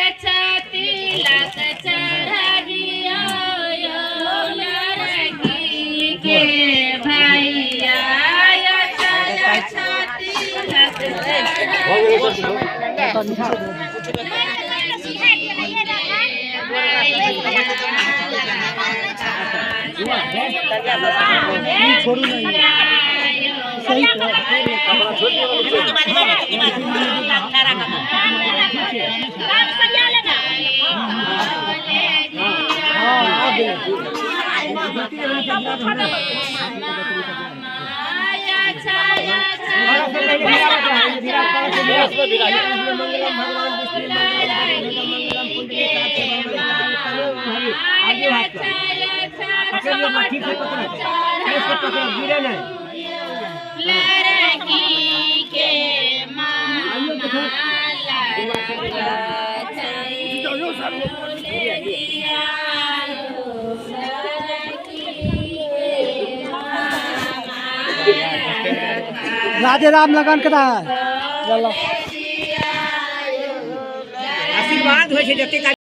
अच्छा तिलक चढ़ाबियो लड़की के भैया, अच्छा तिलक लड़की के राधे राम लगन करा है। आशीर्वाद होइ छै जतेक।